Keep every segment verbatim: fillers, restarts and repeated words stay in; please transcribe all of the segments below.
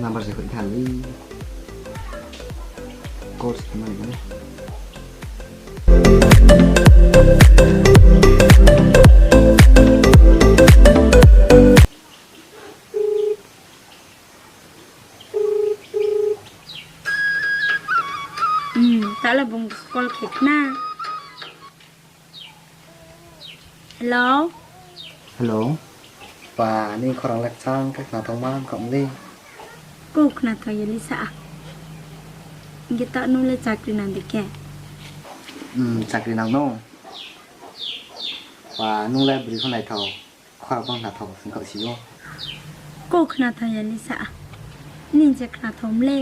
Number se hoih tha le. Call se khe mani khe. Hmm, ta le bung call khe khna. Hello? Hello. Pa, nini khorang le kchang khe khnathao ma kha mle. Kou khnathao ya le sa. Hing khe ta nung le chakri nang di khe? Hmm, chakri nang no. Pa, nung le bri pho naithao. Khorang pho khnathao, sing kha si yo. Kou khnathao ya le sa. Nini je khnathao mle.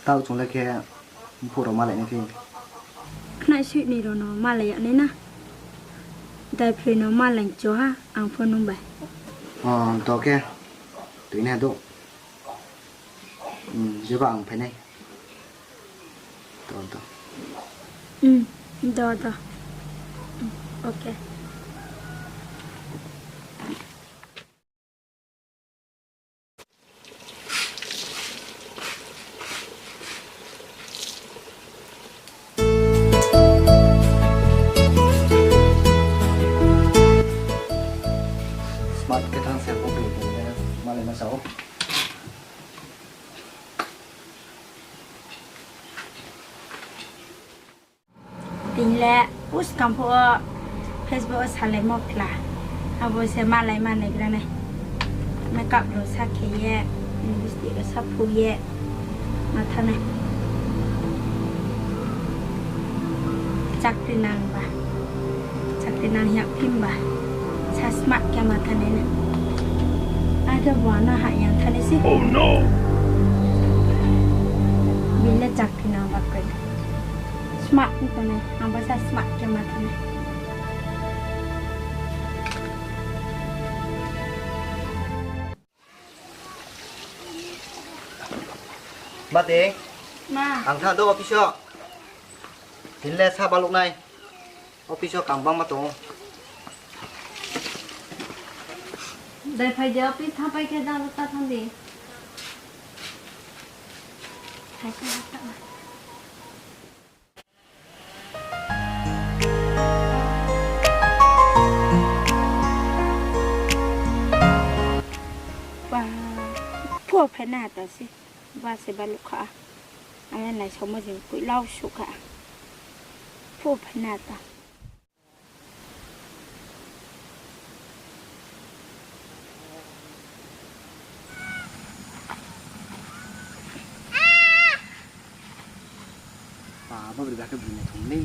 Tao chung le khe mphuh rao malai nai phi. Khnai suih ni rao no malai ya nai na. Daiphroi no malai cho ha, ang pho nung bai. O, to khe. Tui nai do. Hmm, jeba ang phai nai. Do, do. Hmm, do, do. Hmm, okay. Smart khe thanng se bo bini le malai ma sa ou. Tini le uskang pho Facebook wo salaimo phla. Abo se malai ma naigra nai. Makeup rao sa khe ye, lipstick rao sa phu ye, ma thanng nai. Chakri nang ba. Chakri nang ya phim ba. Sa smart khe ma thanng nai na. Akhe bo ano ha yang thanng nai se. Bini le chakri nang ba kroi. Smart ni tongnai, ang bo sa smart khe ma thanng nai. Mati. Ma. Ang thanng do office o. Tini le sa baluh nai. Office o kam bangma tong ou. Dai phai di office thanngpai khe jang ta thanng di. Phai khe ta. Ba, phuh phai na ta se. Ba se baluh kha. Ang le naisaomo jing koi lau suh kha. Phuh phai na ta. Pa, bo bri ba khe bri nai thong le.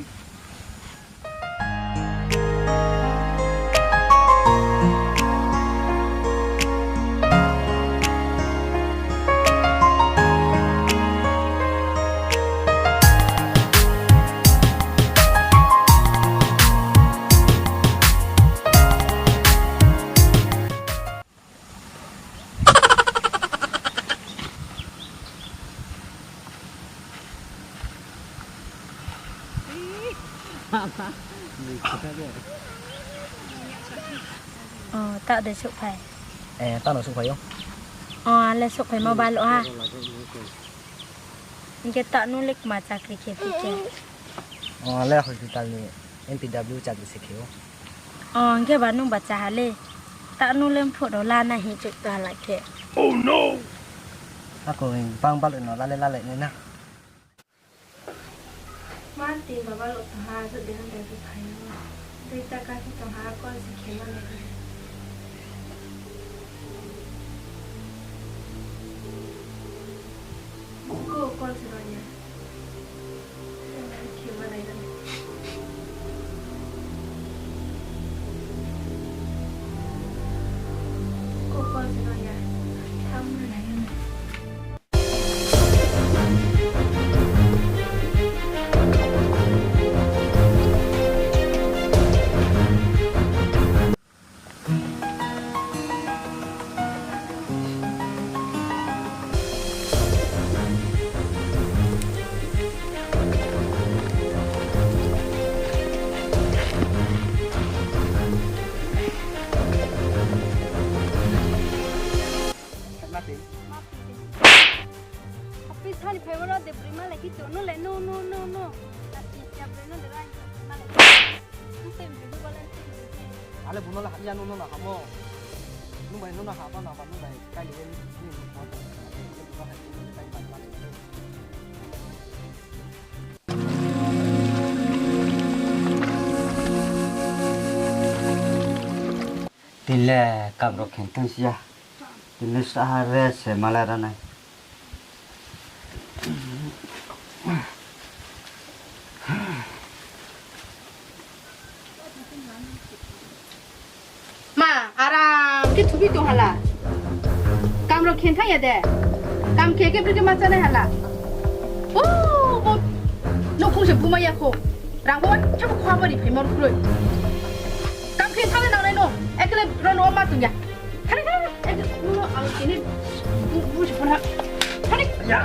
O, ta de souhphai. E, ta no souhphai ou. O, ale souhphaimo baluh ha. Hing khe ta nung le kma chakri khe phi khe? O, ale hospital ni M P W chakri se khe ou. O, hing khe ba nung ba cha ha le. Ta nung le mphuh rao la na hing chouh ta la khe. Ako bang baluh no la le lalai nai na. Ma, tini baba lo tong ha, suh de han dai phai ou. Tei ta ka khe tong ha, call se khe ma nai. Ko call se ro ya. Khe ma nai na. Ko call se ro ya. Tham ma nai na. Sani phaimo ro de broi malai khe to, no le no, no, no, no. Lati ya broi no de rai, malai. Nung tei broi no bale. Ale buno la hamya, no, no na hamo. Nung bai no na haba na ba, nung bai kai le ni, ni, ni, ni, ni, ni, ni, ni, ni, ni, ni, ni, ni, ni, ni, ni, ni, ni, Tini le kam rao khe thanng si ya. Tini le sahare se mala ra nai. Ma, aram khe thubi tong hala. Kam rao khe thanng ya de. Kam khe khe bri khe ma chánai hala. O, bo, nouhkhong se buma ya kho. Rang bo wa, chabo kho abo ri phaimo kroi. Kam khe thanng le nangnai no. Ekle ro no ma tong ya. Thani, thani, thani. Ekle no ang kini bu, bu se phone ha. Thani. Ya.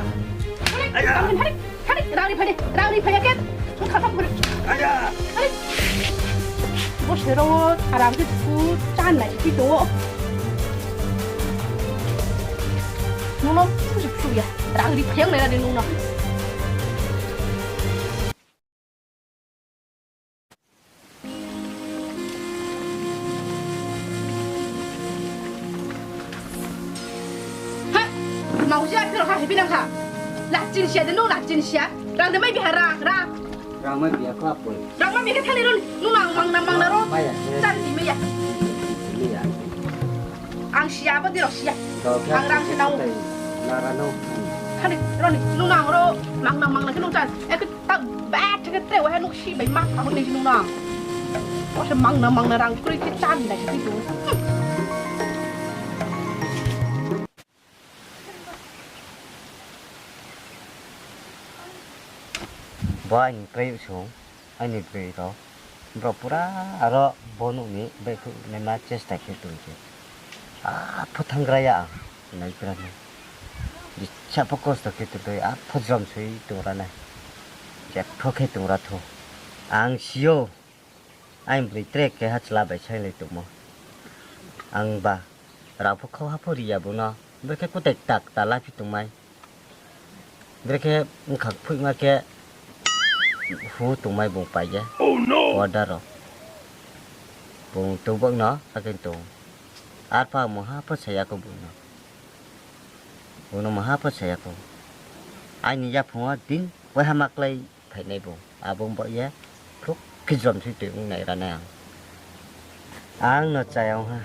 Thani. Aya. Thani, thani. Thani, rang ri phai de, rang ri phai ya khe. Sung kha kha phuri. Aya. Thani. Bo se ro, aram khe phu, chánai phi tong o. Nung no phu se phu ya. Rang ri phai ya nai ra de nung no. Ha! Mauji a phiro ha hebi nang kha. Lachin sia de no lachin sia. Rang de mai biha rang rang. Rang mai biha kho apoi. Rang mai biha thani ron. Nung nang mang na mang na ro. Mai ya. Chari di mai ya. Mai ya. Ang sia ba di ro sia. Ang rang se nang. Nara no. Thani ron nung nang ro mang na mang na khe nung chari. Ek Ta ba theke tre wahe nuh si bai ma kha hon ni si nung na. Bo se mang na mang na rang kroi khe chá ni nai se phi tong. Bo aini kroi sung, aini broi rao. Brao pura aro bo nuh ni baihkhouh naima chesta khe tong se. Apho thanng gra ya ang, nai gra nai. Jisa pho kosto khe tong tong, apho jrom soi tong ra nai. Jepho khe tong ra thou. Ang si ou, aini broi tre keha chla bai sainglai tongmo. Ang ba, rao pho khau ha pho ri ya bung no, brekhe kutai kta kta laphi tongmai. Brekhe bkha kphoihma khe hu tongmai bung pai ye. Order rao. Bung tubak no, akhe tong. Arpha mungha pho sa ya kho bung no. Bung no mungha pho sa ya kho. Aini yaphang wo din waiha ma klái phainai bung. Abo ong baoh ye, phruk khe jrom soi toi ong nai ra nai ang. Ang no chaya ong ha.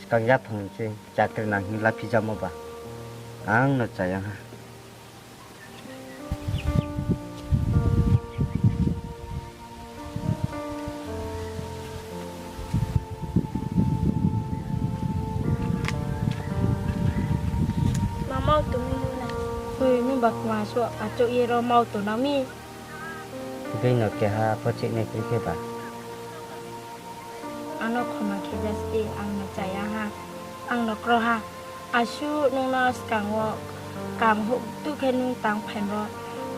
Skang yaphang se chakri nang hing laphi jamo ba. Ang no chaya ong ha. Ma mau tong mi nung na? Oi, nung ba kma so achouh ye ro mau tong nang mi? Bini no keha pho chihnai kroi khe ba. Ang no khoma khe ja sdi, ang no chaya ha, ang no kro ha. Asuh nung no skang wo kam houhtu khe nung tang phaimo,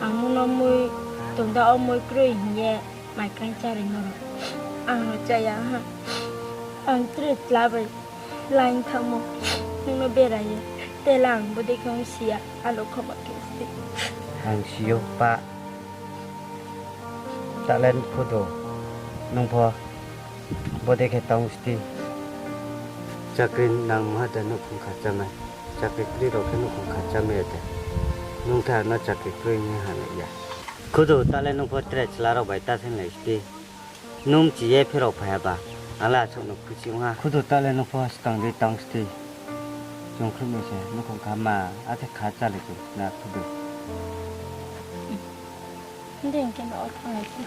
ang nung no mui tongda wo mui kroi hing ye mai kang chári no. Ang no chaya ha, ang tre chla bai line thanngmo, nung no bera ye, tela ang bodei khe ong si ya, ano khoma khe sdi. Ang si ou pa. Tale khudu, nung pho bodei khe tong sdi. Chakri nangmo ha de nouhkhong kha chámai. Chakri kri rao khe nouhkhong kha chámai ya de. Nung khe ano chakri kroi hing ye hanai ya. Khudu tale nung pho tre chla rao bai ta thenglai sdi. Nung mchi ye phirao phai ha ba. Ang le asuh no khusi ong ha. Khudu tale nung pho skang dei tong sdi. Chung khruh no se nouhkhong kha ma, akhe kha chálai chung na khudu. Hing khe no thanglai sdi.